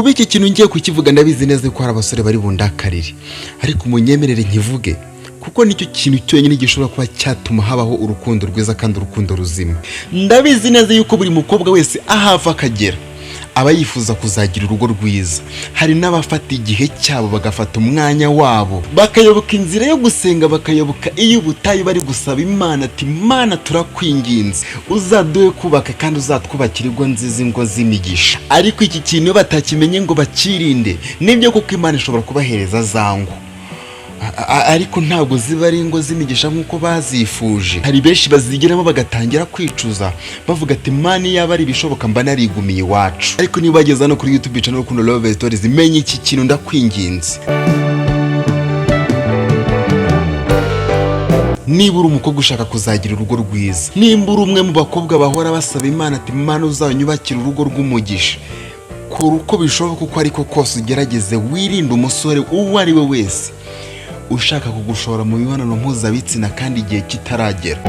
Kuba iki kintu ngiye kukivuga, ndabizi neza ko hari abasore bari bundakarire, ariko munyemerere nkivuge kuko nicyo kintu cyonyine gishobora kuba cyatuma habaho urukundo rwiza kandi urukundo ruzima. Ndabizi neza yuko buri mukobwa wese aho ava akagera aba yifuza kuzagira urugo rwiza. Hari n'abafata igihe cyabo, bagafata umwanya wabo, bakayoboka inzira yo gusenga, bakayoboka iy'ubutayu, bari gusaba Imana ati: "Mana, turakwinginze, uzaduhe kubaka kandi uzatwubakira ingo nziza, ingo z'imigisha." Ariko iki kintu iyo batakimenye ngo bakirinde, nibyo kuko Imana ishobora kubahereza za ngo, ariko ntabwo ziba ari ingo z'imigisha nk'uko bazifuje. Hari benshi bazigeramo bagatangira kwicuza, bavuga ati: "Mana, yaba ari ibishoboka mba narigumiye iwacu." Ariko niba bageze hano kuri YouTube channel Rukundo Love Stories, menye iki kintu, ndakwinginze. Niba uri umukobwa ushaka kuzagira urugo rwiza, nimba uri umwe mu bakobwa bahora basaba Imana ati: "Imana, uzanyubakire urugo rw'umugisha," kora uko bishoboka uko ariko kose, ugerageze wirinde umusore uwo ari we wese ushaka kugushora mu mibonano mpuzabitsina kandi igihe kitaragera.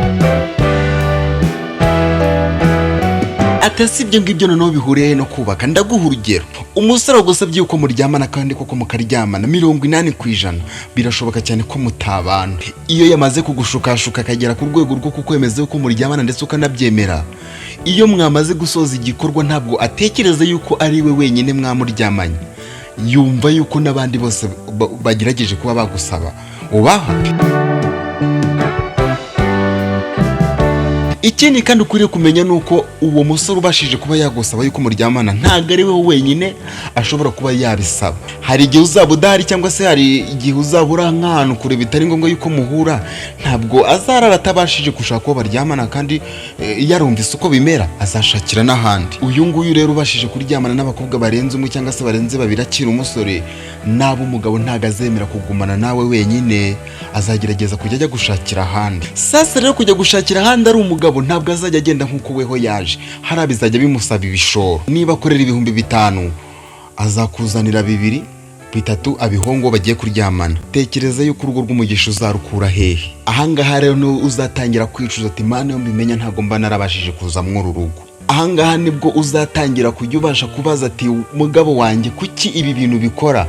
Ati: "Si ibyo ngibyo noneho bihuriye he no kubaka?" Ndaguha urugero. Umusore wagusabye yuko muryamana kandi koko mukaryamana, 80% birashoboka cyane ko mutabana. Iyo yamaze kugushukashuka akagera ku rwego rwo kukwemeza yuko muryamana ndetse ukanabyemera, iyo mwamaze gusoza igikorwa ntabwo atekereza yuko ari we wenyine mwamuryamanye. Yumva yuko n'abandi bose bagerageje kuba bagusaba ubaha. Ikindi kandi ukwiriye kumenya ni uko uwo musore ubashije kuba yagusaba yuko muryamana ntabwo ari we wenyine ashobora kuba yabisaba. Hari igihe uzaba udahari cyangwa se hari igihe uzaba uri nk'ahantu kure bitari ngombwa yuko muhura, ntabwo azarara atabashije gushaka uwo baryamana. Kandi yarumvise uko bimera, azashakira n'ahandi. Uyu nguyu rero ubashije kuryamana n'abakobwa barenze umwe cyangwa se barenze babiri akiri umusore, naba umugabo ntabwo azemera kugumana nawe wenyine, azagerageza kujya ajya gushakira ahandi. Sasa rero kujya gushakira ahandi ari umugabo, ntabwo azajya agenda nk'uko weho yaje. Hariya bizajya bimusaba ibishoro. Niba akorera 5000, azakuzanira bibiri, bitatu, abihongo bagiye kuryamana. Tekereza yuko urugo rw'umugisha uzarukura hehe? Ahangaha rero niho uzatangira kwicuza ati: "Mana, iyo mbimenya ntabwo mba narabashije kuza muri uru rugo." Ahangaha nibwo uzatangira kujya ubasha kubaza ati: "Mugabo wanjye, kuki ibi bintu bikora?"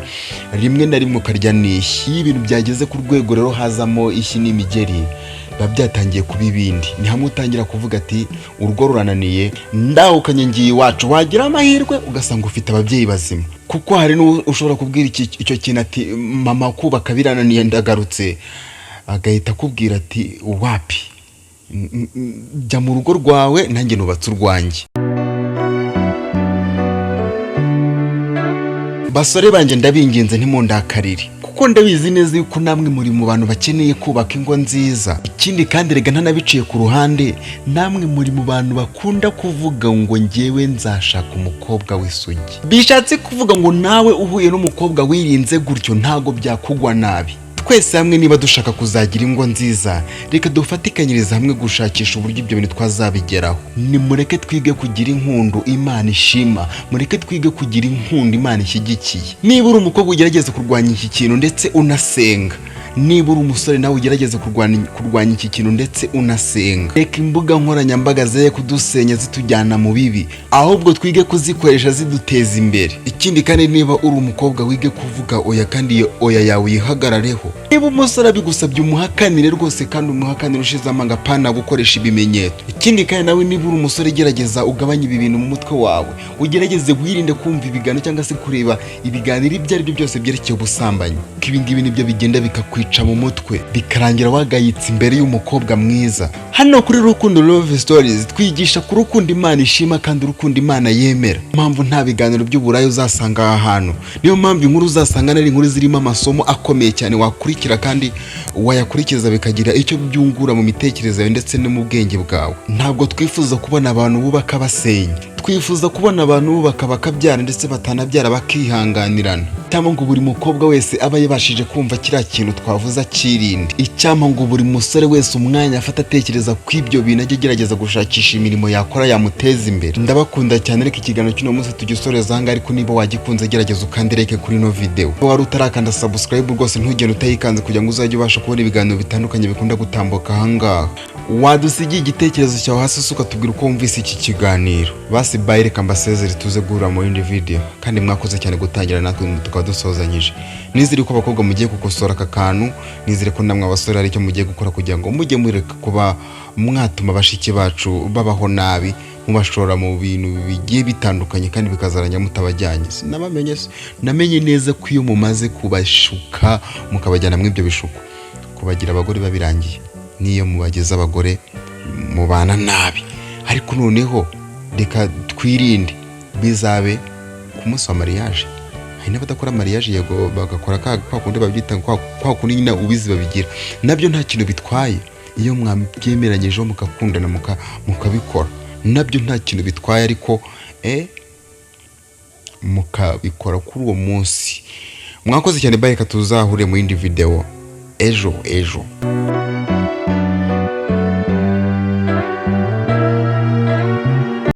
Rimwe na rimwe ukarya n'ishyi. Iyo ibintu byageze ku rwego rero hazamo ishyi n'imigeri, biba byatangiye kuba ibindi. Ni hamwe utangira kuvuga ati: "Urugo rurananiye, ndahukanye, ngiye iwacu." Wagira amahirwe ugasanga ufite ababyeyi bazima, kuko hari n'uwo ushobora kubwira icyo kintu ati: "Mama, kubaka birananiye, ndagarutse," agahita akubwira ati: "Wapi, jya mu rugo rwawe, nanjye nubatse urwanjye." Basore banjye, ndabinginze ntimundakarire, kuko ndabizi neza yuko namwe muri mu bantu bakeneye kubaka ingo nziza. Ikindi kandi rega ntanabiciye ku ruhande, namwe muri mu bantu bakunda kuvuga ngo: "Ngewe nzashaka umukobwa w'isugi." Bishatse kuvuga ngo nawe uhuye n'umukobwa wirinze gutyo ntabwo byakugwa nabi. Twese hamwe, niba dushaka kuzagira ingo nziza, reka dufatikanyirize hamwe gushakisha uburyo ibyo bintu twazabigeraho. Nimureke twige kugira inkundo Imana ishima, mureke twige kugira inkundo Imana ishyigikiye. Niba uri umukobwa, ugerageze kurwanya iki kintu ndetse unasenga. Niba uri umusore, nawe ugerageze kurwanya iki kintu ndetse unasenga. Reka imbuga nkoranyambaga ze kudusenya zitujyana mu bibi, ahubwo twige kuzikoresha ziduteza imbere. Ikindi kandi, niba uri umukobwa, wige kuvuga oya, kandi iyo oya yawe uyihagarareho. Niba umusore abigusabye, umuhakanire rwose, kandi umuhakanire ushize amanga, apana gukoresha ibimenyetso. Ikindi kandi, nawe niba uri umusore, gerageza ugabanye ibi bintu mu mutwe wawe, ugerageze wirinde kumva ibiganiro cyangwa se kureba ibiganiro ibyo ari byo byose byerekeye ubusambanyi, kuko ibi ngibi nibyo bigenda bikakwica mu mutwe, bikarangira wagayitse imbere y'umukobwa mwiza. Hano kuri Rukundo Love Stories twigisha ku rukundo Imana ishima kandi urukundo Imana yemera. Mpamvu nta biganiro by'uburaya uzasanga aha hantu. Niyo mpamvu inkuru uzasanga ari inkuru zirimo amasomo akomeye cyane wakurikira kandi wayakurikiza bikagira icyo byungura mu mitekerereze yawe ndetse no mu bwenge bwawe. Ntabwo twifuza kubona abantu bubaka basenya, twifuza kubona abantu bubaka bakabyara, ndetse batanabyara bakihanganirana. Cyangwa ngo buri mukobwa wese aba yabashije kumva kiriya kintu twavuze akirinde. Icyampa ngo buri musore wese umwanya afata atekereza ku ibyo bintu ajye agerageza gushakisha imirimo yakora yamuteza imbere. Ndabakunda cyane. Reka ikiganiro cy'uno munsi tugisoreza ahangaha, ariko niba wagikunze, gerageza ukande like kuri ino video. Wari utarakanda subscribe, rwose ntugende utayikanze, kugira ngo uzajye ubasha kubona ibiganiro bitandukanye bikunda gutambuka ahangaha. Wadusigiye igitekerezo cyawe hasi se, ukatubwira uko wumvise iki kiganiro. Basi bye, reka mbasezere, tuze guhura mu yindi video. Kandi mwakoze cyane gutangira natwe tukaba dusozanyije. Nizere ko abakobwa mugiye gukosora aka kantu, nizere ko namwe abasore hari icyo mugiye gukora kugira ngo mujye mureka kuba mwatuma bashiki bacu babaho nabi, mubashora mu bintu bigiye bitandukanye kandi bikazaranya mutabajyanye. Sinabamenye se? Namenye neza ko iyo mumaze kubashuka mukabajyana muri ibyo bishuko, kubagira abagore babirangiye, n'iyo mubageze abagore mubana nabi. Ariko noneho reka twirinde, bizabe ku munsi wa mariage. Hari n'abadakora mariage, yego, bagakora kwa kundi babyita kwa kundi nyine ubizi babigira, nabyo nta kintu bitwaye. Iyo mwabyemeranyijeho mugakundana, mukabikora, nabyo nta kintu bitwaye, ariko mukabikora kuri uwo munsi. Mwakoze cyane, bye, reka tuzahure mu yindi video ejo ejo.